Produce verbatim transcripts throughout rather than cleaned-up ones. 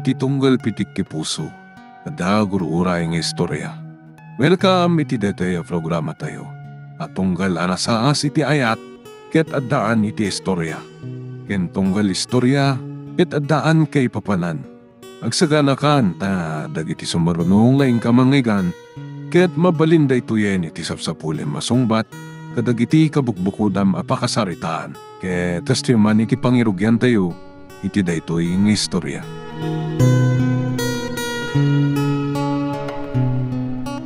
Ti tunggal pitik ti puso, adda gur-uray nga istorya. Welcome iti daytoy a programatayo a tunggal a nasaas iti ayat ket addaan iti istorya, ken tunggal istorya ket addaan kaipapanan. Agsaganakan ta dagiti sumaruno nga inka mangngeggan ket mabalin daytoyen iti sapsapulem a sungbat kadagiti kabukbukodam a pakasaritaan. Ket kastoy man iti pangirugiantayo iti daytoy nga istorya.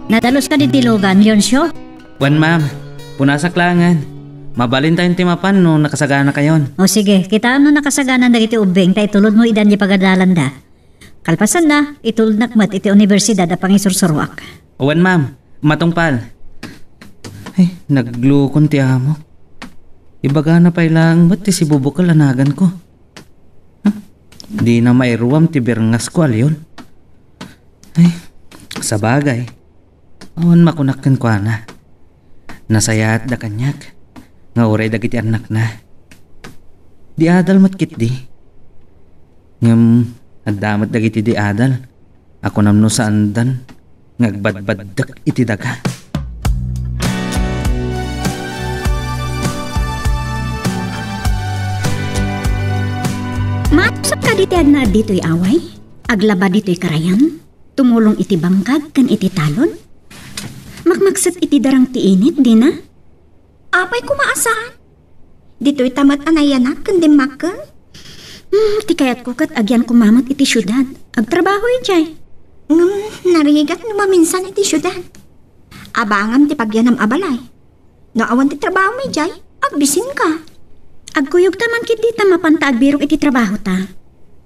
Nadalos ka ditoy lugan, Leoncio? Wen, ma'am. Punasak laengen. Mabalintayon ti mapan no nakasaganakayon. O sige, kitaem no nakasaganan dagiti ubbing ta itulodmo idan diay pagadalanda. Kalpasanna, itulodnak met iti universidad a pangisursuroak. Wen, ma'am. Matungpal. Ay, naglukon ti amok. Ibagana pay laeng met ti sibubukel a naganko. Huh? Dina mairuam ti birngasko a Leon. Ay, sabagay. Awan makunak kenkuana. Nasayaatda kaniak nga uray dagiti annakna. Di adal met ketdi. Ngem adda met dagiti di adal a kunam no saandan nga agbadbaddek iti daga. Mausap kadi ti agnaed ditoy away? Aglaba ditoy karayan? Tumulong iti bangkag ken iti talon? Makmakset iti darang ti init, dina? Apay koma a saan? Ditoy ta met a nayanak ken dimmakkel? Hmm, ti kayatko ket agyan koma met iti siudad. Agtrabaho idiay. Ngem narigat no maminsan iti siudad. Abangam ti pagyanam a balay. No awan ti trabahom idiay, agbisinka. Agkuyogta man ketdi ta mapanta agbirok iti trabahota.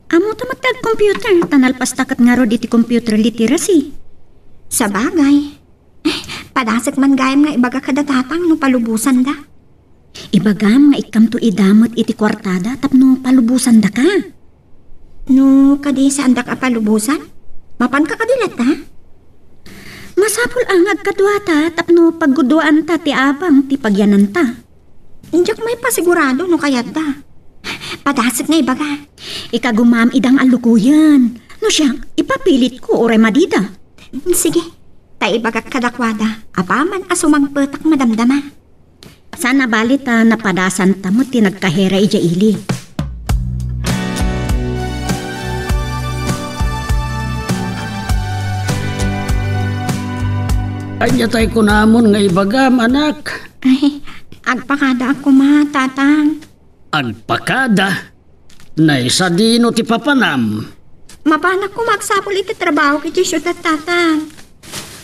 Ammota met ti agcomputer ta nalpasta ket ngarud iti computer literacy. Sabagay. Padasek man gayam nga ibaga kada tatang no palubosanda. Ibagam nga ikkamto ida met iti kuartada tapno palubosandaka. No kadi saandak a palubosan, mapanka kadi latta? Masapul a nga agkaduata tapno pagguduaanta ti abang ti pagyananta. Diak maipasigurado no kayatda. Padasek nga ibaga. Ikagumam ida nga allukoyen. No siak, ipapilitko uray madida. Sige, ta ibagak kadakuada, apaman a sumangpetak madamdama. Saan a bali ta napadasanta met ti nagkahera idiay ili. Ania tay kunamon nga ibagam, anak? Ay, agpakadaak koma, Tatang. Agpakada? Nay, sadino ti papanam? Mapanak koma agsapul iti trabahok iti siudad, Tatang.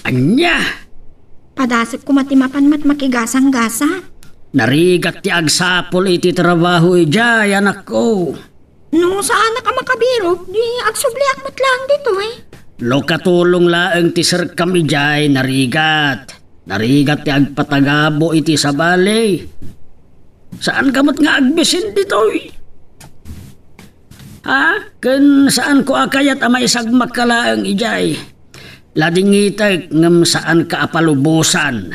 Ania? Padasek koma ti mapan met makigasanggasat. Narigat ti agsapul iti trabaho idiay, anakko. No saanak a makabirok, di agsubliak met laeng ditoy. No katulong laeng ti serkam idiay, narigat. Narigat ti agpatagabo iti sabali. Saanka met nga agbisin ditoy? Ha? Ken saanko a kayat a maisagmakka laeng idiay? Ladingitek ngem saanka a palubosan.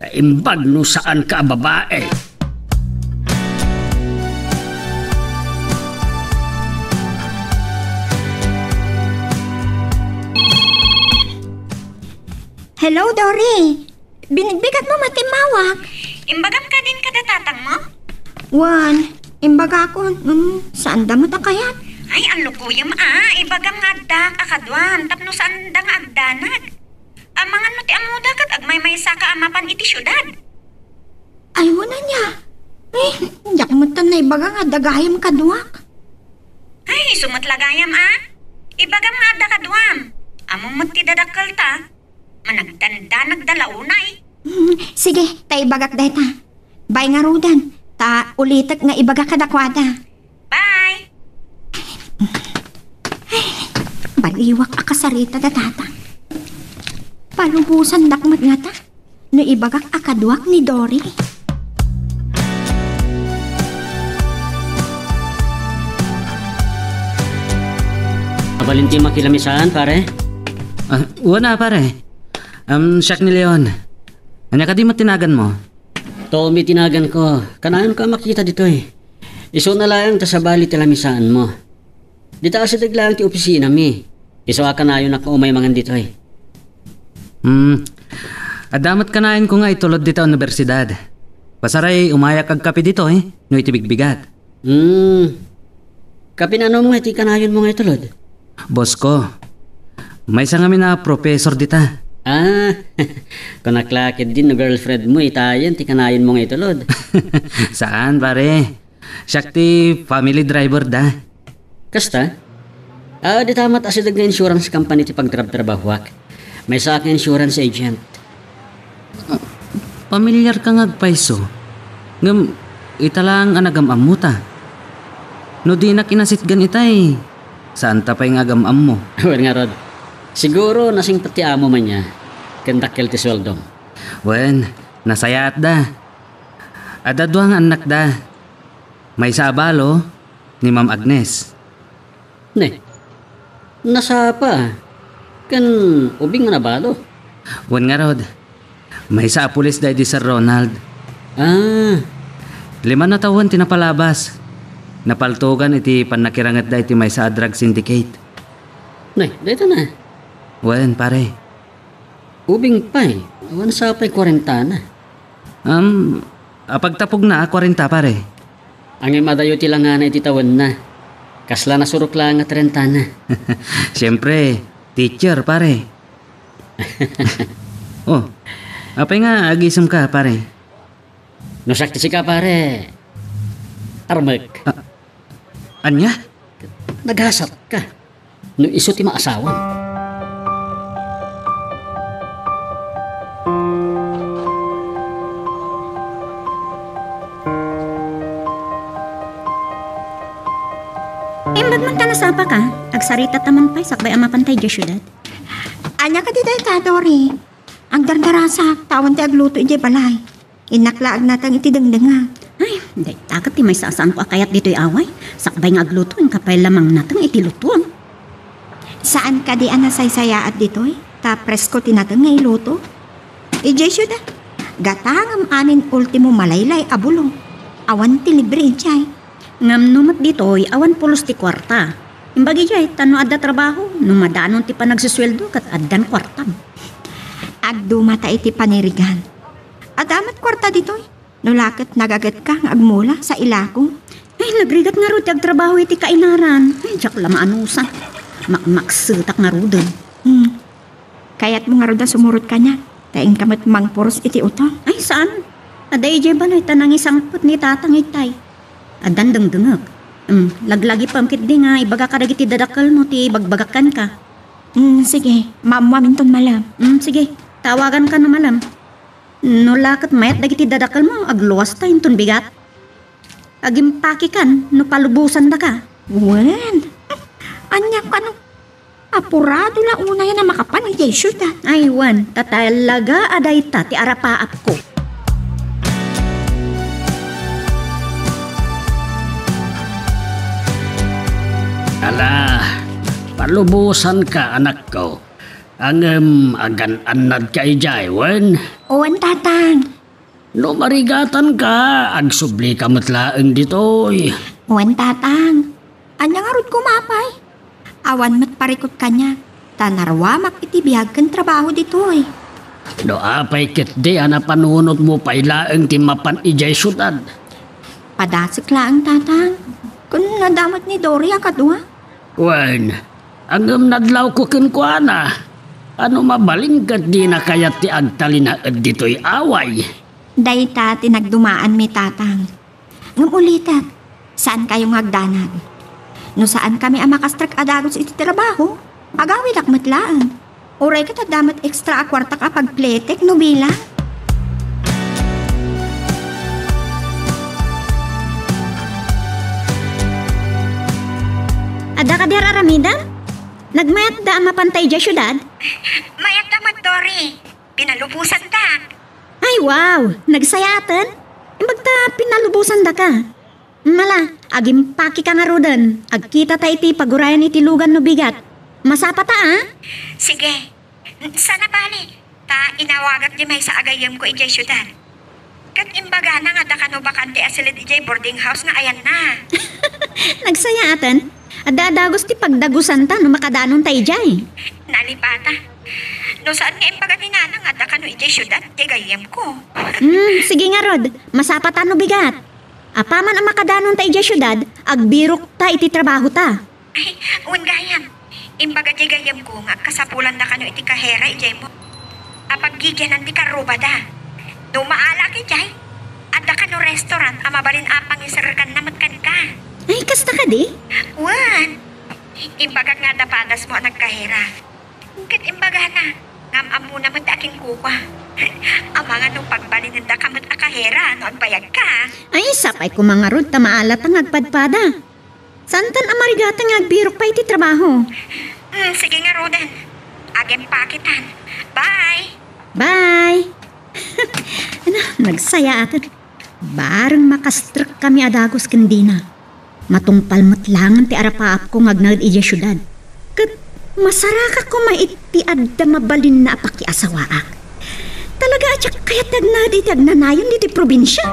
Naimbag no saanka a babae. Hello, Dory. Binigbigatmo met ti immawag. Imbagam kadin kada tatangmo? Wen, imbagakon. Hmm, saanda met a kayat? Ay, allukoyem a. Ibagam nga addak a kaduam tapno saanda nga agdanag. Amangan no ti ammoda ket agmaymaysaka a mapan iti siudad. Ay, wen ania? Eh, diak met naibaga nga adda gayam kaduak. Ay, isu met la gayam a. Ibagam nga adda kaduam. Ammom met ti dadakkelta. Managdandanagda la unay. Hmm, sige, ta ibagak dayta. Bay ngaruden, ta ulitek nga ibaga kadakuada. Bye! Baliwak a kasarita da tatang. Palubosandak met ngata no ibagak a kaduak ni Dory. Abalin ti makilamisaan, pare? Ah, wen a, pare. Am, siak ni Leon. Ania kadi met ti naganmo? Tommy ti naganko. Kanayon ka makita ditoy. Isuna laeng ta sabali ti lamisaanmo. Dita asideg laeng ti opisinami. Isu a kanayonak nga umay mangan ditoy. Hmm. Adda met kanayonko nga itulod dita universidad. Pasaray umayak agkape ditoy, no iti bigbigat. Hmm. Kapianum nga iti kanayonmo nga itulod? Boss ko, maysa ngamin a professor dita. Ah, kunak la ketdin no girlfriend mo, itayen ti kanayonmo nga itulod. Saan, pare? Siak ti family driver da. Kasta? Ah, dita met asideg nga insurance company ti pagtrabtrabahuak. Maysaak nga insurance agent. Ah, pamilyar ka nga agpayso. Ngem, ita laeng a nagam-ammo ta. No dinak inasitgan itay, saan ta pay nga agam-ammo. Wen ngarud, siguro nasingpet ti amo mania, ken dakkel ti sueldom. Wen, nasayaat da. Adda dua nga annakda. Maysa a balo, ni Ma'am Agnes. Ne, nasapa, ken ubing nga nabalo. Wen ngarud, maysa a pulis daydi Sir Ronald. Ah. Lima na tawen ti napalabas. Napaltogan iti pannakirangetda iti maysa a drug syndicate. Ne, dayta na. Wen, pare. Ubing pay, awan sa pay kwarentana. Am, apagtapogna a kwarenta, pare. Ngem adayo ti langana iti tawenna. Kasla nasurok laeng a trentana. Siempre, teacher, pare. Oh, apay nga agisemka, pare? No siak ti sika, pare, armek. Ah, ania? Nagasatka. No isu ti maasawam. Imbag man ta nasapaka, agsarita ta man pay sakbay a mapan ta idiay siudad. Ania kadi dayta, Dory? Agdardarasak, ta awan ti agluto idiay balay. Innak la agnateng iti dengdengngeg. Ay, dayta ket ti maysa a saanko a kayat ditoy away. Sakbay nga agluto, inka pay la mangnateng iti lutuem. Saan kadi a nasaysayaat ditoy, ta presko ti nateng nga iluto? Idiay siudad, gata ngem amin ultimo malaylay a bulong. Awan ti libre idiay. Ngem no met ditoy, awan pulos ti kuarta. Imbag idiay, ta no adda trabaho, no madanon ti panagsusueldo, ket addan kuartam. Agdumata iti panirigan. Adda met kuarta ditoy. No la ket nagagetka nga agmula sa ilako. Ay, nagrigat ngarud ti agtrabaho iti kainaran. Ay, diak la maanusan. Makmaksetak ngaruden. Hmm. Kayatmo ngarud a sumurot kaniak, ta inka met mangpuros iti utang. Ay, saan. Adda idiay balay ta nangisangpet ni tatang itay. Addan dengdengek. Hmm, laglagipem ketdi nga ibagak kadagiti dadakkelmo ti ibagbagak kenka. Hmm, sige. Maammoaminton malem. Hmm, sige. Tawaganka no malem. No la ket mayat dagiti dadakkelmo, agluasta inton bigat. Agimpakikan no palubosandaka. Wen, ania kano? Apurado la unayen a makapan idiay siudad. Ay, wen, ta talaga a dayta ti arapaapko. Ala, palubosanka, anakko. Ngem agan-annadka idiay, wen? Wen, tatang. No marigatanka, agsublika met laeng ditoy. Wen, tatang. Ania ngarud koma, apay? Awan met parikut kaniak, ta naruamak iti biag ken trabaho ditoy. No apay ketdi a napanunotmo pay laeng ti mapan idiay siudad? Padasek laeng, tatang. Ken adda met ni Dory a kadua. Wen, ngem nadlawko kenkuana. Ano mabalin ket dina kayat ti agtalinaed ditoy away? Dayta ti nagdumaanmi, tatang. Ngem ulitek, saankayo nga agdanag. No saankami a makastrek a dagus iti trabaho, agawidak met laeng. Uray ket adda met extra a kuartak a pagpletek no bilang. Adda kadi ar-aramidem? Nagmayatda a mapanta idiay siudad? Mayatda met, Dory. Pinalubosandak. Ay, wow! Nagsayaaten? Imbag ta pinalubosandaka. Mala, agimpakeka ngaruden. Agkitata iti pagurayan iti lugan no bigat. Masapata, a? Sige. Sana bali, ta inawagak di maysa a gayyemko idiay siudad. Ket imbagana nga adda kano bakante a siled idiay boarding house nga ayanna. Nagsayaaten? Adda a dagus ti pagdagusanta no makadanonta idiay. Nalipata. No saan nga imbaga ni Nana nga adda kano idiay siudad, ti gayyemko. Hmm, sige ngarud, masapata no bigat. Apaman a makadanonta idiay siudad, agbirokta iti trabahota. Ay, wen gayam. Imbaga ti gayyemko nga agkasapulanda kano iti kahera idiay mo. Apaggigianan ti karrubada. No maala idiay, adda kano restaurant a mabalin a pangiserrekanna met kenka. Ay, kasta kadi? Wen. Imbagak nga adda padasmo a nagkahera. Ket imbagana, ngem ammona met ti akinkukua. Amangan no pagbalinendaka met a kahera no agbayagka. Ay, sapay koma ngarud ta maalata nga agpadpada. Saantan a marigatan nga agbirok pay iti trabaho. Hmm, sige ngaruden. Agimpakitan. Bye! Bye! Ano, nagsayaaten. Bareng makastrekkami a dagus ken Dina. Matungpal met laengen ti arapaapko nga agnaed idiay siudad. Ket masarakak koma iti adda mabalinna a pakiasawaak. Talaga a diak kayat ti agnaed iti agnanayon ditoy probinsia.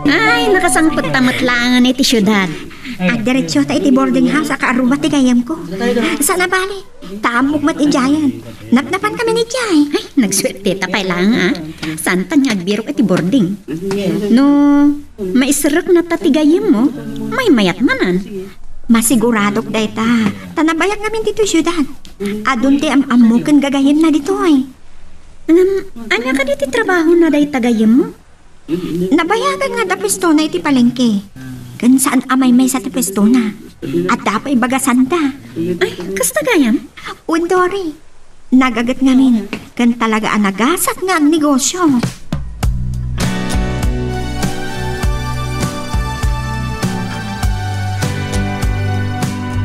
Ay, nakasangpet ta met laengen iti siudad. Agdiretsota iti boarding house a kaarruba ti gayyemko. Saan a bale, ta ammok met idiayen. Napnapankami idiay. Ay, nagsuerteta pay laeng, a. Saanta nga agbirok iti boarding. No maiserreknata ti gayyemmo, maymayat manen. Masiguradok dayta, ta nabayag ngamin ditoy siudad. Adun ti am-ammo ken gagayyemna ditoy. Ngem, ania kadi ti trabahona dayta gayyemmo? Nabayagan nga adda puestona iti palengke. Ken saan a maymaysa ti puestona. Adda pay bagasanda. Ay, kasta gayam? Wen, Dory. Nagaget ngamin. Ken talaga a nagasat nga agnegosio.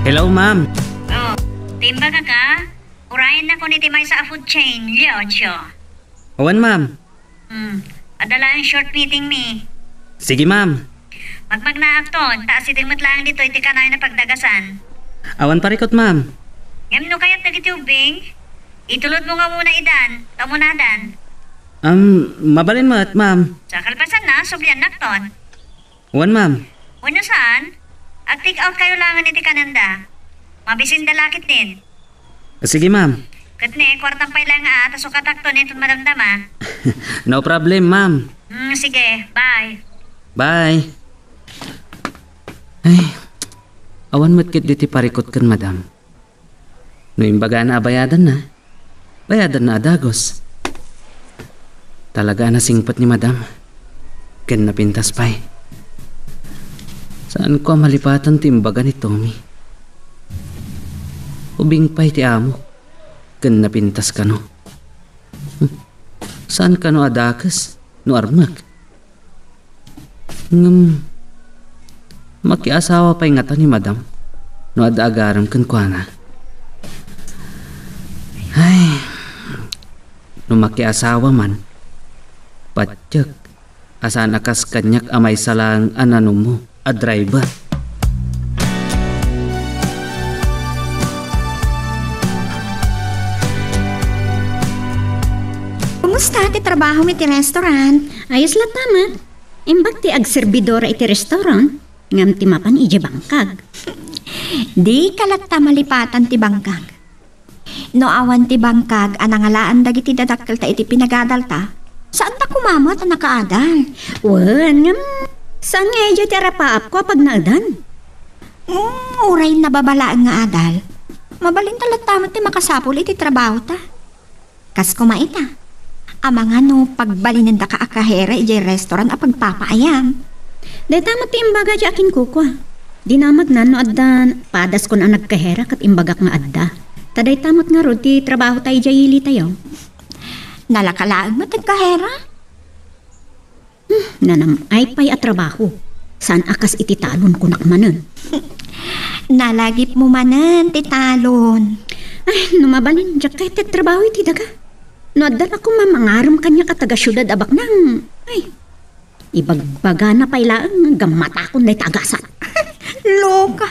Hello, ma'am. Oh, timbagak a. Urayennakon iti maysa a food chain, Leoncio. Awan, ma'am. Hmm. Adda laeng short meeting mi. Sige, ma'am. Magmagnaakton, ta asideg met laeng ditoy ti kanayon a pagdagasan. Awan parikut, ma'am. Ngem no kayat dagiti ubbing, itulodmo nga umuna idan, ta umunadan. Um, mabalin met, ma'am. Sa kalpasanna, subliannakton. Wen, ma'am. Wenno saan, ag-take out kayo laengen iti kanenda. Mabisinda la ketdin. Sige, ma'am. Ket ne, kuartam pay laeng a, ta sukatakto inton madamdama. No problem, ma'am. Hmm, sige, bye. Bye. Ay, awan met ketdi ti parikut ken madam. No imbagana a bayadanna, bayadanna a dagus. Talaga a nasingpet ni madam, ken napintas pay. Saanko a malipatan ti imbaga ni Tommy. Ubing pay ti amo, ken napintas kano. Saan kano a dakes no armek? Ngem, makiasawa pay ngata ni madam no adda agarem kenkuana? Ay, no makiasawa man, patiek a saan a kas kaniak a maysa laeng a nanummo a driver. Kumusta ti trabahom iti restaurant? Ayos latta met. Imbag ti agserbidora iti restaurant, ngem ti mapan idiay bangkag. Dika latta malipatan ti bangkag. No awan ti bangkag a nangalaan dagiti dadakkelta iti pinagadalta, saanta koma met a nakaadal. Wen, ngem saan nga idiay ti arapaapko a pagnaedan? Mm, uray nababa laeng nga adal, mabalinta latta met ti makasapul iti trabahota. Kas koma ita, amangan no pagbalinendaka a kahera idiay restaurant a pagpapaayam. Dayta met ti imbaga ti akinkukua. Dinamagnan no adda padaskon a nagkahera ket imbagak nga adda. Ta dayta met ngarud ti trabahota idiay ilitayo. Nalaka laeng met ti kahera? Hmm, nanam-ay pay a trabaho. Saan a kas iti talon kunak manen. Nalagipmo manen ti talon. Ay, no mabalin, diak kayat ti trabaho iti daga. No adda la koma mangarem kaniak a taga-siudad a baknang, ay, ibagbagana pay laeng nga gammatakon dayta a gasat. Loka,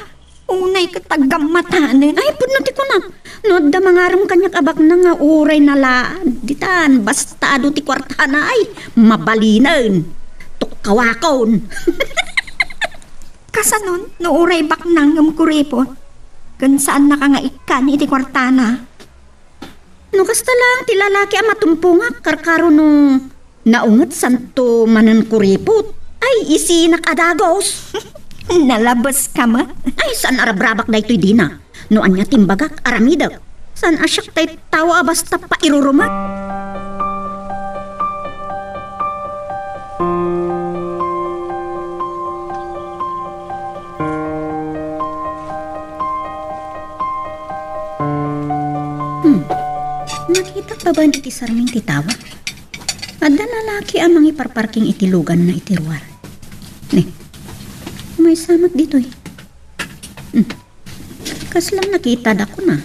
unay ket aggammatanen. Ay, pudno ti kunak. No adda mangarem kaniak a baknang nga uray nalaad, ditan, basta adu ti kuartana, ay, mabalinen. Tukkawakon. Kasanon, no uray baknang ngem kuripot? Ken saannaka nga ikkan iti kuartana? No kasta laeng ti lalaki a matumpongak, karkaro no naunget santo manen kuripot. Ay, isinak a dagus. Nalabeska met. Ay, saan a rabrabak daytoy dina. No ania ti imbagak, aramidek. Saan a siak tay tao a basta pairurumek. Hmm. Nakitak babaen iti sarming ti tao. Adda lalaki a mangiparparking iti luganna iti ruar. Ne. Maysa met ditoy. Hmm. Kasla nakitada kuna.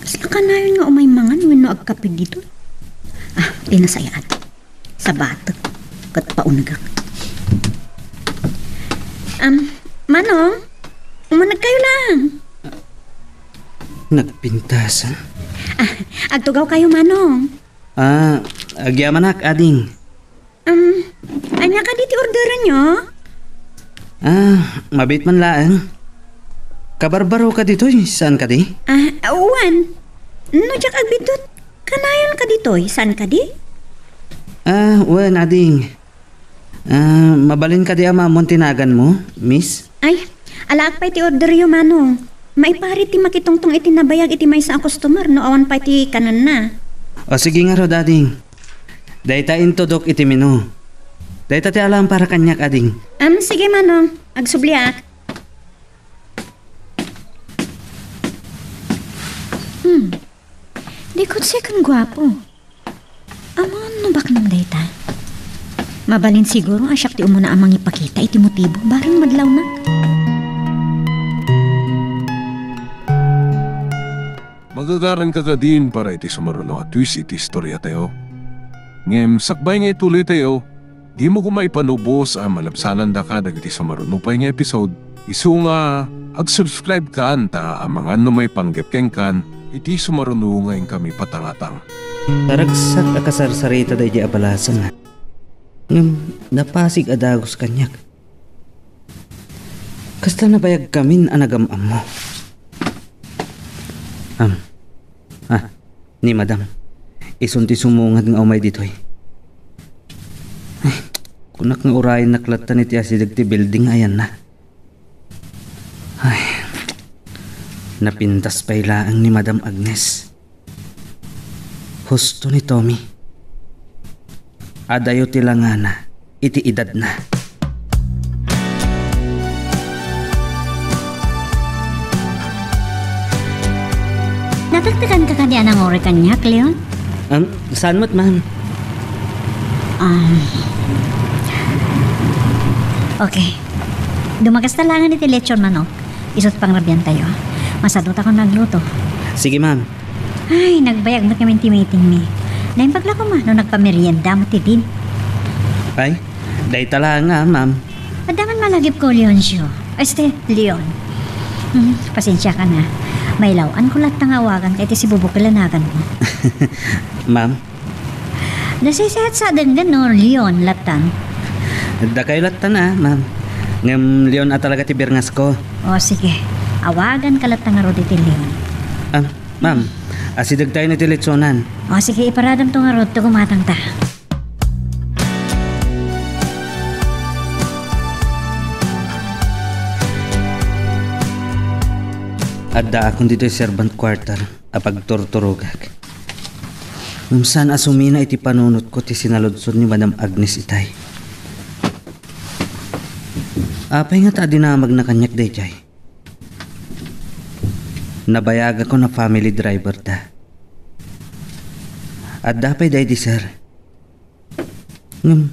Kasla kanayon nga umay mangan wenno agkape ditoy. Ah, ti nasayaat. Sabatek ket paunegak. Am, Manong, umunegkayo lang. Nagpintas, ha? Ah, agtugawkayo, Manong. Ah, agyamanak, ading. Um, ania kadi ti orderanyo? Ah, mabiit man laeng. Kabarbaro ka ditoy, saan kadi? Ah, wen. No diak agbiddut, kanayon ka ditoy, saan kadi? Ah, wen, ading. Ah, mabalin kadi a maammoan ti naganmo, miss? Ay, alaak pay ti orderyo, Manong. Maiparit ti makitungtong iti nabayag iti maysa a customer no awan pay ti kanenna. O, sige ngarud, ading. Dayta intudok iti menu. Dayta ti alam para kaniak, ading. Am, sige, Manong. Agsubliak. Hmm. Di kutse ken guapo. Ammon no baknang dayta? Mabalin siguro a siak ti umuna a mangipakita iti motibo bareng madlawnak. Magagaran ka kadin para iti sumaruno a twist iti istoriatayo. Ngem sakbay nga ituloytayo, dimo koma ipanubos a malabsanandaka dagiti sumaruno pay nga episode. Isu nga, ag-subscribe kan ta amangan no maipanggep kenkan iti sumaruno nga inkami patangatang. Naragsak a kasarsarita daydi a balasang. Ngem napasig a dagus kaniak. Kasta nabayagkamin a nagam-ammo. Am. Ah, ni Madam. Isun ti sumungad nga umay ditoy. Ay, kunak nga urayennak lattan iti asideg ti building a ayanna. Ay, napintas pay laeng ni Madam Agnes. Husto ni Tommy. Adayo ti langana iti edadna. Natektekanka kadi a nanguray kaniak, Leon? Um, saan met, ma'am? Um, okay. Dumakasta laengen iti lechon manok. Isu't pangrabiantayo. Masadutakon nga agluto. Sige, ma'am. Ay, nagbayag met ngamin ti meetingmi. Naimbag la koma no nagpamerienda met ti Dean. Ay, dayta la nga, ma'am. Adda man malagipko, Leoncio. Este, Leon. Hmm, pasensiakan a. Mailaw-anko latta nga awaganka iti sibubukel a naganmo. Ma'am, Nasaysayaat sa denggen no Leon lattan? Dakayo lattan a, ma'am. Ngem Leon a talaga ti birngasko. O, sige. Awaganka latta ngarud iti Leon. Ah, ma'am, asidegtayon iti lechonan. O, sige, iparadamto ngarud, ta gumatangta. Addaakon ditoy servant quarter a pagturturogak. Ngem saan a sumina iti panunotko ti sinaludsod ni Madam Agnes itay. Apay ngata a dinamagna kaniak daydiay? Nabayagakon a family driver ta. Adda pay daydi, sir. Ngem,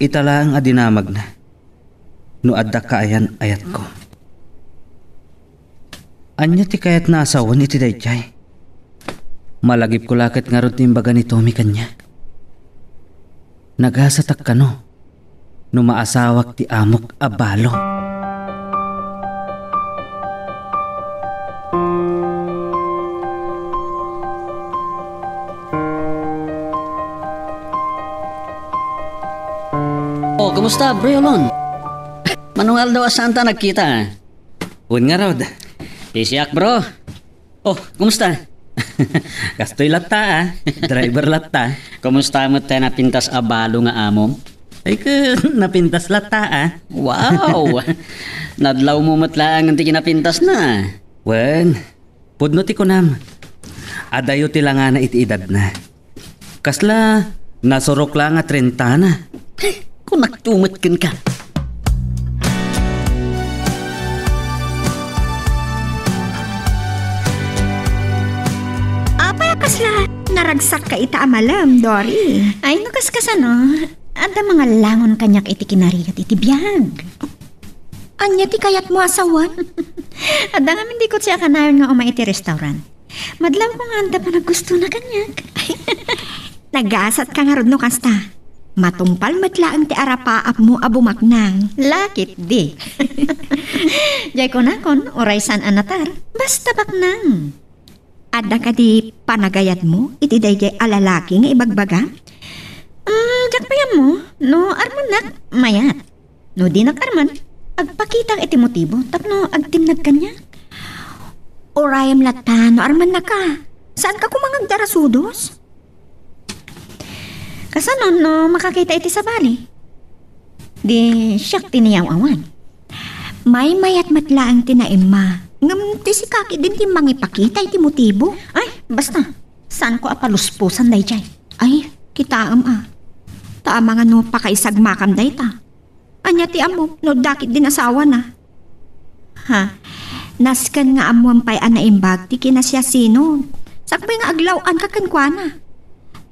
ita laeng a dinamagna no adda kaayan-ayatko. Ania ti kayatna a sawen iti daydiay? Malagipko la ket ngarud ti imbaga ni Tommy kaniak. Nagasatak kano no maasawak ti amok a balo. Kumusta, Bro Yolon? Mano nga aldaw a saanta nagkita, ah? Wen ngarud. Ti siak, bro. Oh, kumusta? Kastoy latta, ah. Driver latta. Kumusta met ti napintas a balo nga amom? Ay, ket napintas latta, ah. Wow! Nadlawmo met laeng ti kinapintasna. Wen, pudno ti kunam. Adayo ti langana iti edadna. Kasla nasurok la nga trentana. Kunakto met kenka. Apay a kasla naragsakka ita a malem, Dory? Ay, no kaskasano, adda mangallangon kaniak iti kinarigat iti biag. Ania ti kayatmo a sawen? Adda ngamin di kotse a kanayon nga umay iti restaurant. Madlawko nga adda panaggustona kaniak. Nagasatka ngarud no kasta. Matungpal met laeng ti arapaapmo a bumaknang. Lakit di. Jay kunakon, uray saan a natar, basta baknang. Adda kadi panagayatmo iti daydiay a lalaki nga ibagbagam? Mm, diak pay ammo. No armennak, mayat. No dinak armen, agpakitak iti motibo tapno agtinnag kaniak. Urayem latta no armennaka. Saanka koma nga agdarasudos? Kasano no makakita iti sabali? Di siak ti niyaw-awan. Maymayat met laeng ti naimma. Ngem ti sika ketdin ti mangipakita iti motibo. Ay, basta. Saanko a palusposan daydiay. Ay, kitaem a. Ta amangan no pakaisagmakam dayta. Ania ti ammom no dakit din asawana? Ha? Nasken nga ammom pay a naimbag ti kinasiasino. Sakbay nga aglaw-anka kenkuana.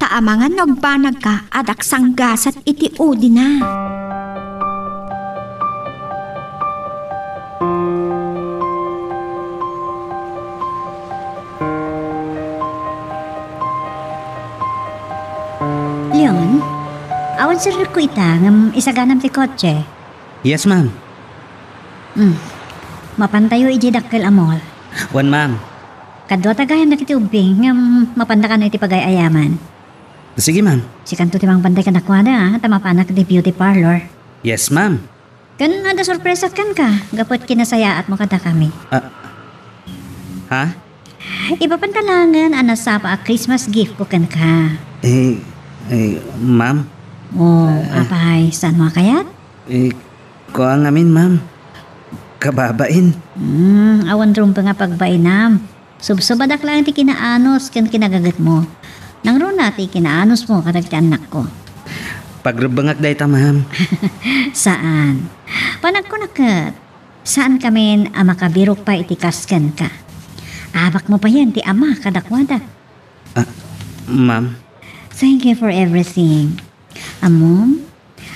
Ta amangan no agbanagka, adda sanggasat iti udina. Leon, awan serrekko ita ngem isaganam ti kotse. Yes, ma'am. Hmm. Mapantayo idiay dakkel a mall. Wen, ma'am. Kaduata gayam dagiti ubbing ngem mapanda kano iti pagay-ayaman. Sige, ma'am. Sikanto ti mangpantay kadakuada, ah, ta mapanak iti beauty parlor. Yes, ma'am. Ken adda sorpresa kenka, gapu iti kinasayaatmo kadakami. Ah. Ha? Ipapanta laengen a nasapa a Christmas gift ko kenka. Eh, eh, ma'am? Oh, apay, saanmo a kayat? Eh, kua ngamin, ma'am. Kababain. Hmm, awan rumbeng a pagbainam. Subsubadak laeng ti kinaanus ken kinagagetmo. Nangruna ti kinaanusmo kadagiti annakko. Pagrumbengak dayta, ma'am. Saan. Panagkunak ket, saankamin a makabirok pay iti kas kenka. Abakmo payen ti ama kadakuada. Ah, ma'am. Thank you for everything. Ammom,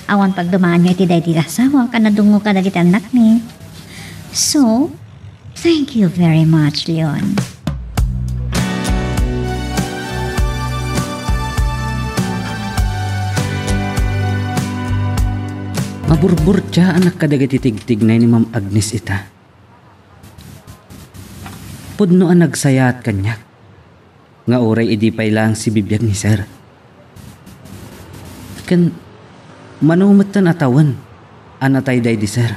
awan pagdumaanyo iti daydi nga asawa, ken nadungngo kadagiti annakmi. So, thank you very much, Leon. Maburburtiaanak kadagiti tigtignay ni Ma'am Agnes ita. Pudno a nagsayaat kaniak nga uray idi pay laeng sibibiag ni Sir. Ken mano metten a tawen a natay daydi Sir.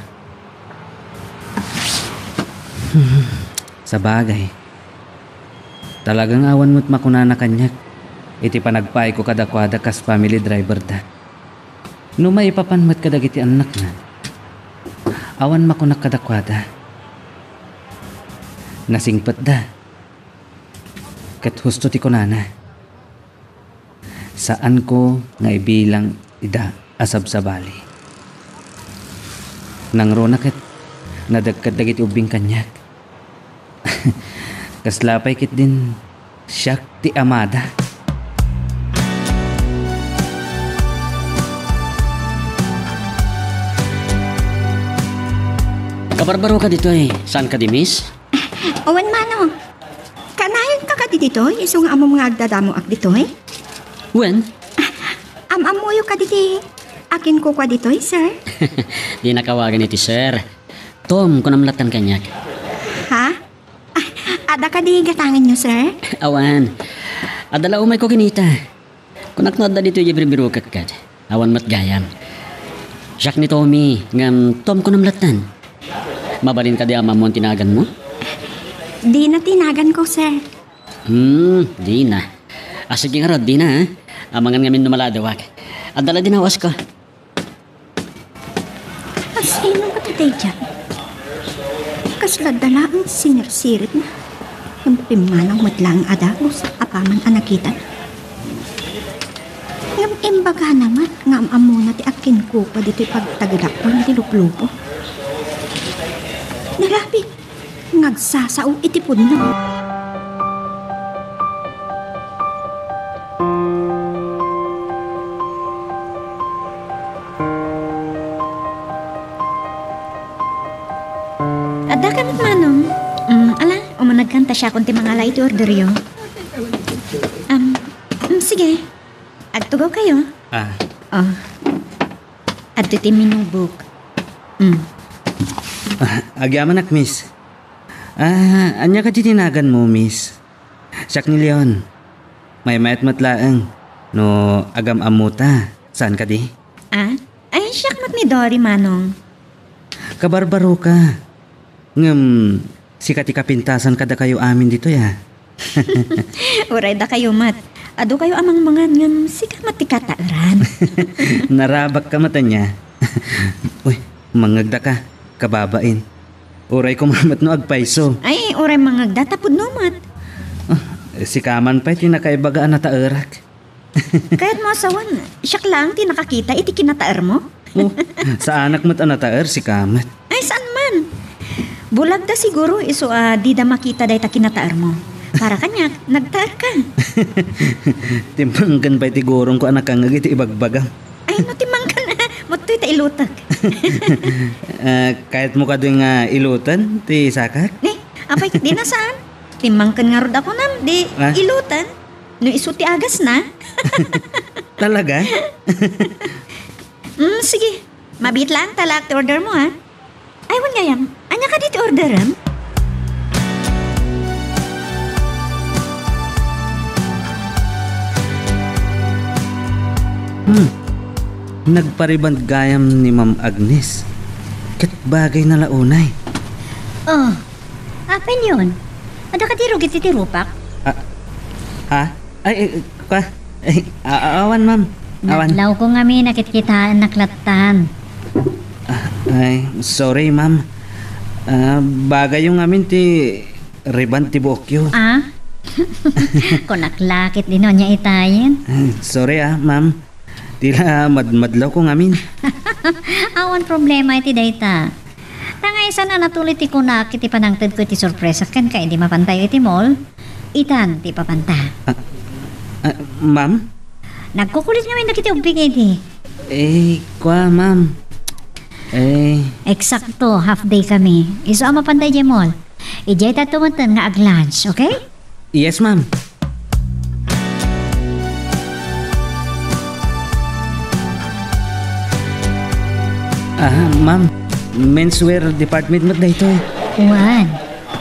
Sabagay, talaga nga awan met makunana kaniak iti panagpaayko kadakuada kas family driverda. No maipapan met kadagiti annakna, awan makunak kadakuada. Nasingpetda. Ket husto ti kunana, saanko nga ibilang ida a sabsabali. Nangruna ket nadekket dagiti ubbing kaniak. Kasla pay ketdin siak ti amada. Kabarbaroka ditoy, saan kadi, miss? Awan mano. Kanayonka kadi ditoy, isu nga ammom nga agdadamoak ditoy? Wen. Am-ammoyo kadi ti akinkukua ditoy, sir? Dinak awagan iti sir. Tom, kunam lattan kaniak. Ha? Ah, adda kadi gatangenyo, sir? Awan. Adda la umayko kinita. Kunak no adda ditoy diay birbirokek ket awan met gayam. Siak ni Tommy, ngem Tomko no latta. Mabalin kadi a am-ammom ti naganmo? Dina ti naganko, sir. Hmm, dina. A, sige ngarud, dina, ha? Amangan ngamin no maladawaak. Adda la dinawasko. Asino nga ti daydiay? Kasla dalaeng sinirsiritna. Ngem pimmanaw met laeng a dagus apaman a nakitana. Ngem imbagana met nga am-ammona ti agkinkupa ditoy pagtagedakon ti luplupo. Narabi nga agsasao iti pudno. Adda ka met, Manong. Mm, ala, umunegkan ta siakon ti mangala iti orderyo. Um, mm, sige. Agtugawkayo. Ah. Oh. Adtoy ti menu book. Mm. Ah, agyamanak, miss. Ah, ania kadi ti naganmo, miss? Siak ni Leon. Maymayat met laeng no agam-ammota. Saan kadi? Ah? Ay, siak met ni Dory, Manong. Kabarbaroka. Ngem, sika ti kapintasan kadakayo amin ditoy, a. Uray dakayo met. Adukayo a mangmangan ngem sika met ti kataeran. Narabakka met ania. Uy, mangngegdaka, kababain. Uray koma met no agpayso. Ay, uray mangngegda ta pudno met. Ah, sika man pay ti nakaibaga a nataerak. Kayatmo a sawen, siak laeng ti nakakita iti kinataermo? Oh, saanak met a nataer, sika met. Ay, saan man. Bulagda siguro isu a dida makita dayta kinataermo. Para kaniak, nagtaerka. Timmangken pay ti gurongko a nakangngeg iti ibagbagam. Ay, no timmangken, muttoy ta ilutek. Ah, kayatmo kadi nga iluten ti sakak? Eh, apay, dina saan. Timmangken ngarud a kunam, di Ah? iluten. No isu ti agasna. Talaga? Mm, sige. Mabiit laeng ta laak ti ordermo, ha? Ay, wen gayam. Ania kadi ti orderem? Hmm. Nagpa-rebond gayam ni Ma'am Agnes. Ket bagayna la unay. Oh, apay nion? Adda kadi rugi ti tirupak? Ah, ha? Ay, eh, ka? Ay, a-, a-, awan, ma'am. Awan. Nadlawko ngamin a kitkitaennak lattan. Ah, ay, sorry, ma'am. Ah, bagayyo ngamin ti rebond ti buokyo. Ah? Kunak la ket dino ania itayen? Ay, sorry, ah, ma'am. Ti la madmadlawko ngamin. Awan problema iti dayta. Tangaysan a natuli ti kunak iti panangtedko iti sorpresa kenka idi mapantayo iti mall. Itan ti ipapanta. Ah, ah, ma'am? Nagkukulit ngamin dagiti ubbing idi. Eh, kua, ma'am. Eh. Eksakto, half day kami. Isu a mapanta idiay mall. Idiay tayo metten nga ag-lunch, okay? Yes, ma'am. Ah, ma'am, menswear department met daytoy. Wen,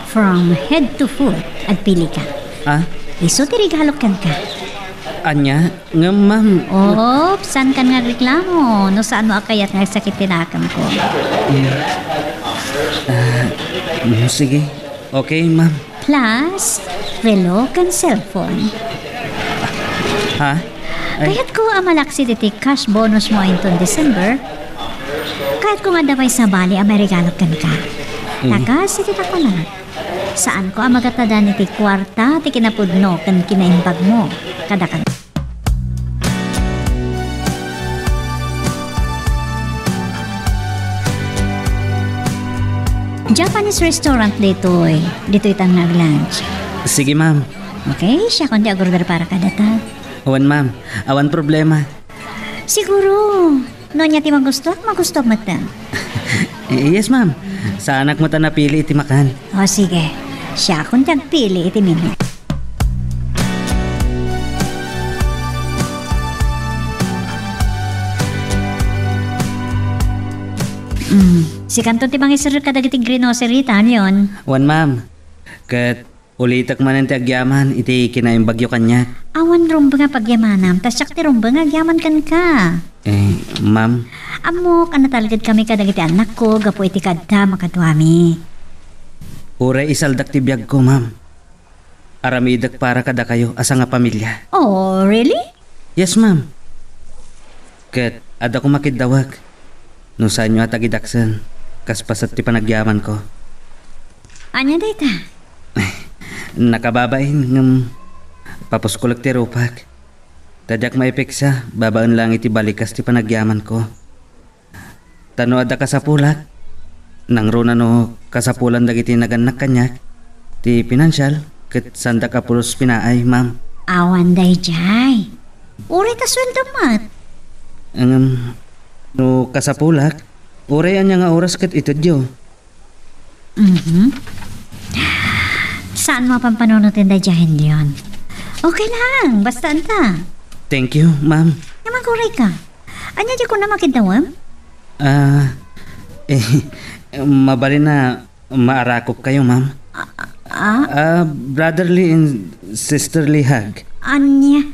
from head to foot, agpili ka. Ah? Isu ti regalok kenka. Ania? Ngem, ma'am. Oops, saankan nga agreklamo no saanmo a kayat nga agsakit ti nakemko. Mm. Ah, mm, sige. Okay, ma'am. Plus, relo ken cellphone. Ha? Ay. Kayatko a malaksid iti cash bonusmo inton December. Kayatko nga adda pay sabali a mairegalok kenka. Mm. Ta kas iti nakunak, saanko a magatadan iti kuarta ti kinapudno ken kinaimbagmo kadakami. Japanese restaurant ditoy. Ditoy ta nga ag-lunch. Sige, ma'am. Okay, siakon ti ag-order para kadata. Awan, ma'am. Awan problema. Siguro, no ania ti magustuak, magustuam metten. Eh, yes, ma'am. Saanak met a napili iti makan. O, sige. Siakon ti agpili iti menu. Mm. Sikanto ti mangiserrek kadagiti grocery, Talion. Wen, ma'am. Ket Ulitek manen ti agyaman iti kinaimbagyo kaniak. Awan rumbeng a pagyamanam, ta siak ti rumbeng nga agyaman kenka. Eh, ma'am? Ammok a natalgedkami kadagiti annakko gapu iti kaaddam a kaduami. Uray isaldak ti biagko, ma'am. Aramidek para kadakayo a sangapamilia. Oh, really? Yes, ma'am. Ket adda koma kiddawek. No saanyo a tagidaksen, kas paset ti panagyamanko. Ania dayta? Nakababain ngem papuskolek ti rupak. Ta diak maipiksa babaen laeng iti balikas ti panagyamanko. Ta no adda kasapulak, nangruna no kasapulan dagiti nagannak kaniak, ti pinansial, ket saandak a pulos pinaay, ma'am. Awan daydiay. Uray ta sueldo met. Ngem, no kasapulak, uray ania nga oras ket itedyo. Mhm. Saanmo a pampanunoten daydiay, Leon. Okay lang, basta anta. Thank you, ma'am. Nga maguray ka. Ania di ko na makiddawem? Ah, eh, mabalin a maarakop kayo, ma'am. Ah, ah? Ah, brotherly and sisterly hug. Ania?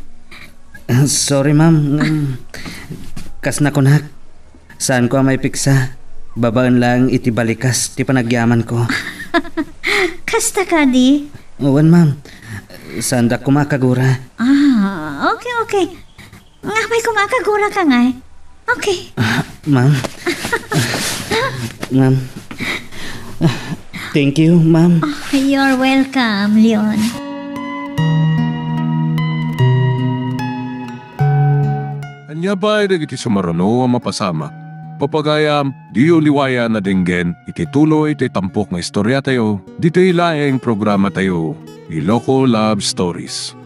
Sorry, ma'am. Ngem, kas nakunak, saanko a maipiksa. Babaen laeng iti balikas ti panagyamanko. Kasta kadi? Wen, ma'am. Saandak koma a kagura. Ah, okay, okay. Ngapay koma a kagura ka ngay? Okay. Ah, ma'am. Ma'am. Thank you, ma'am. Oh, you're welcome, Leon. Ania pay dagiti sumaruno a mapasamak? Papagayam, diyo liwayan a denggen iti tuloy ti tampok nga istoriatayo, ditoy laeng programatayo, Iloko Love Stories.